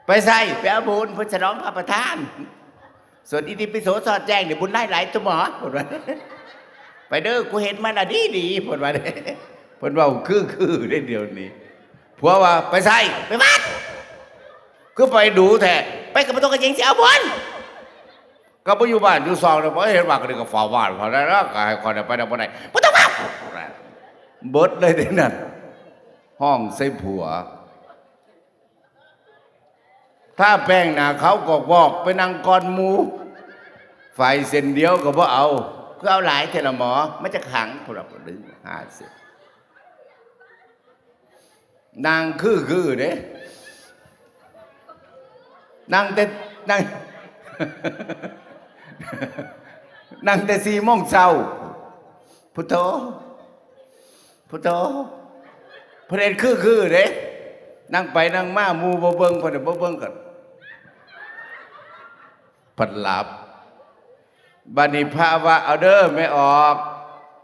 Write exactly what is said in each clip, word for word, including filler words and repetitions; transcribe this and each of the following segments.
ไปไส ไปเอาบุญ เพิ่นฉลองพระประธาน สวดอิติปิโสสอดแจ้งนี่บุญหลายๆ ตัวหมอ เพิ่นว่า ไปเด้อ กูเฮ็ดมาละดีๆ เพิ่นว่า เพิ่นเว้าคือๆ เด้เดี๋ยวนี้ ผัวว่า ไปไส ไปวัด คือไปดูแท้ ไปกับบ่ต้องกระเจงสิเอาบุญ ก็บ่อยู่บ้านอยู่ซองเลย บ่เห็นว่าก็เลยก็เฝ้าบ้าน เฝ้าได้แล้ว ก็ให้ข้อยได้ไปได้บ่ได้ บ่ต้องเว้า เบิดเลยเด้นั่น ฮ้องใส่ผัว ทาแป้งหน้าขาวกอกๆ ไปนั่งก่อนหมู่ ฝ่ายเส้นเดียวก็บ่เอา คือเอาหลายแท้ละหมอ มาจักหัง พุ้นล่ะ ดึงห้าสิบ นั่งคือๆ เด้ นั่งแต่ นั่ง นั่งแต่สี่โมงเช้า พุทโธ พุทโธ เพิ่นเฮ็ดคือๆ เด้ นั่งไปนั่งมา หมู่บ่เบิ่ง เพิ่นบ่เบิ่งก็ เพิ่นหลับ บัดนี้พระว่า เอาเด้อแม่ออก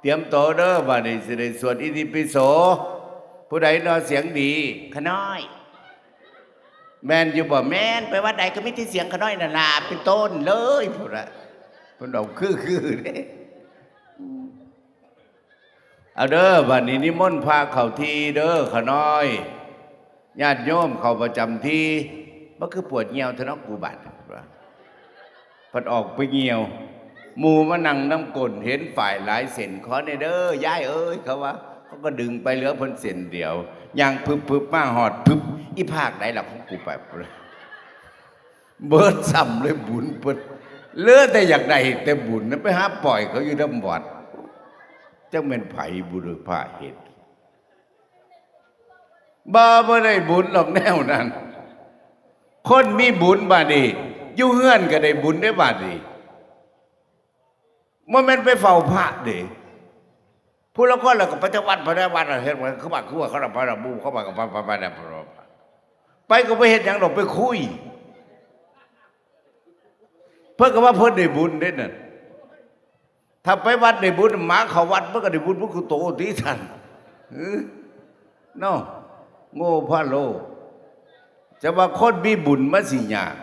เตรียมโตเด้อ บัดนี้สิได้สวดอิติปิโส ผู้ใดเนาะเสียงดี ข้าน้อย แม่นอยู่บ่ แม่น ไปวัดใดก็มีแต่เสียงข้าน้อยนั่นล่ะ เป็นต้นเลย พุ้นล่ะ เพิ่นเอาคือๆ เด้ เอาเด้อ บัดนี้นิมนต์พระเข้าที่เด้อ ข้าน้อย ญาติโยมเข้าประจำที่ มันคือปวดเยี่ยวแท้เนาะกูบัด เพิ่นออกไปเยี่ยว หมู่มานั่งนำก้น เห็นฝ่ายหลายเส้น ขอแน่เด้อ ยายเอ้ย เขาว่า เขาก็ดึงไปเหลือเพิ่นเส้นเดียว ย่างพึบๆ มาฮอด พึบ อีภาคใดล่ะของกูไป เบิดซ้ำเลยบุญเพิ่น เหลือแต่อยากได้แต่บุญนะ ไปหาปล่อยเขาอยู่นำวัด จักแม่นไผบุญพาเฮ็ด บ่ บ่ได้บุญดอกแนวนั้น คนมีบุญบาดนี้ อยู่เฮือนก็ได้บุญได้บาดนี้ บ่แม่นไปเฝ้าพระเด้ ผู้ลางคนแล้วก็ไปแต่วัด ไปแต่วัดน่ะ เฮ็ดว่าคือบ้านคือเมืองเขาน่ะ ไปน่ะ หมู่เขาไปก็ไป ไป ไป ไป ไป ไปก็บ่เฮ็ดหยังดอก ไปคุย เพิ่นก็ว่าเพิ่นได้บุญเด้นั่น ถ้าไปวัดได้บุญ หมาเข้าวัดมันก็ได้บุญ มันคือโตติซั่น เออ เนาะ โง่พะโล แต่ว่าคนมีบุญมันสิยาก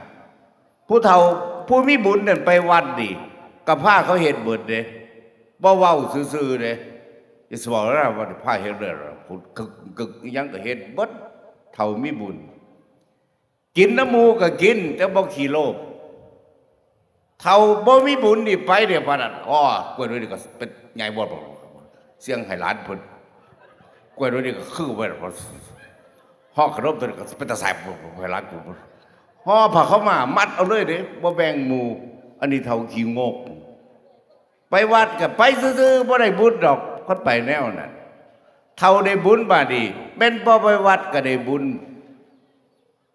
ผู้เฒ่า ผู้มีบุญนั่นไปวัดนี่ ก็พาเขาเฮ็ดเบิดเด้ บ่เว้าซื่อๆ เด้ สิเว้าแล้วว่าพาเฮ็ดเด้อ กึกๆ อิหยังก็เฮ็ดเบิด เฒ่ามีบุญ กินนำหมู่ก็กิน แต่บ่ขี้โลภ เฒ่าบ่มีบุญนี่ไปเด้ปานนั้น อ้อ กล้วยหน่วยนี่ก็เป็นใหญ่บ่ เสี่ยงให้หลานเพิ่น กล้วยหน่วยนี่ก็คือไว้ ห่อขนมตัวนี้ก็เป็นตาแซ่บ ให้หลานกู ห่อผ้าขาวม้ามัดเอาเลยเด้ บ่แบ่งหมู่ อันนี้เฒ่าขี้งก ไปวัดก็ไปซื่อๆ บ่ได้บุญดอก คันไปแนวนั้น เฒ่าได้บุญบาดนี้ แม่นบ่ไปวัดก็ได้บุญ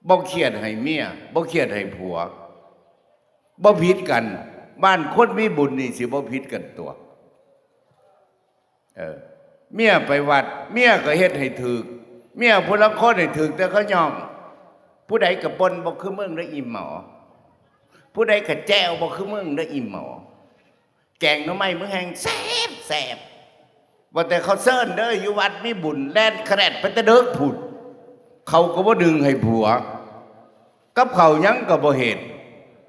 บ่เครียดให้เมีย บ่เครียดให้ผัว บ่ผิดกัน บ้านคนมีบุญนี่สิบ่ผิดกันตัว เออ เมียไปวัด เมียก็เฮ็ดให้ถูก เมียผู้ลางคนให้ถูกแต่เขาย่อง ผู้ใดก็ป่นบ่คือมึงเด้ออีหมอ ผู้ใดก็แจ่วบ่คือมึงเด้ออีหมอ แกงหน่อไม้มึงแฮงแซ่บแซ่บ ว่าแต่เขาเซิ้นเด้อ อยู่วัดมีบุญ แล่นแครดไปแต่เดิกพุ้น เขาก็บ่นึ่งให้ผัว กับข้าวหยังก็บ่เฮ็ด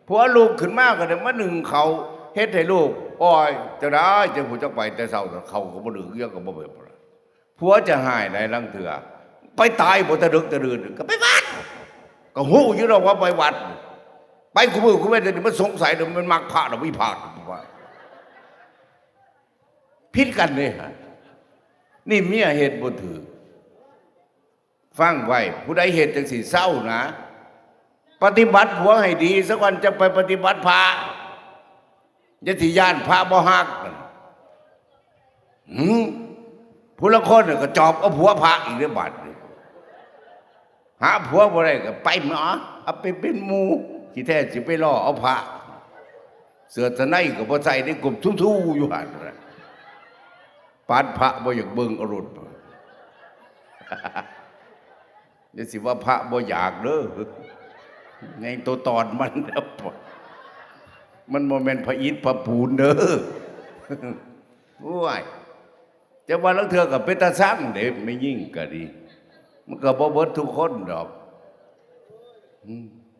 ผัวลุกขึ้นมาก็ได้มานึ่งข้าว เฮ็ดให้ลูก โอ้ย จั่งใด๋ จั่งผู้จักไปแต่เช้า ข้าวก็บ่นึ่ง หยังก็บ่เฮ็ด ผัวจะฮ้ายหลายลางเทื่อ ไปตายบ่แต่เดิกแต่ดื่น ก็ไปวัด ก็ฮู้อยู่ดอกว่าไปวัด ไปคุมื้อคุเว็น เดี๋ยวนี้มันสงสัย เดี๋ยวมันมักพระ เดี๋ยววิพากษ์ว่า ผิดกันเด้ นี่เมียเฮ็ดบ่ถูก ฟังไว้ ผู้ใดเฮ็ดจั่งซี้เซานะ ปฏิบัติผัวให้ดีซะก่อน จั่งไปปฏิบัติพระ อย่าสิย้านพระบ่ฮัก หืม ผู้ลางคนน่ะก็จอบเอาผัวพระอีกเด้อบาดนี้ หาผัวบ่ได้ก็ไปหมอ เอาไปเป็นหมู่ ขี้แท้สิไปล่อเอาพระ เสื้อสะไนก็บ่ใส่ ได้กบทู่ๆ อยู่หั่นน่ะ ปานพระบ่อยากเบิ่งเอาโลด อย่าสิว่าพระบ่อยากเด้อ ในตัวตอนมัน มันบ่แม่นพระอิฐพระปูนเด้อ โอ้ย แต่ว่าลางเทื่อก็เป็นตาซังเด้ แม่หญิงก็ดี มันก็บ่เบิดทุกคนดอก อืม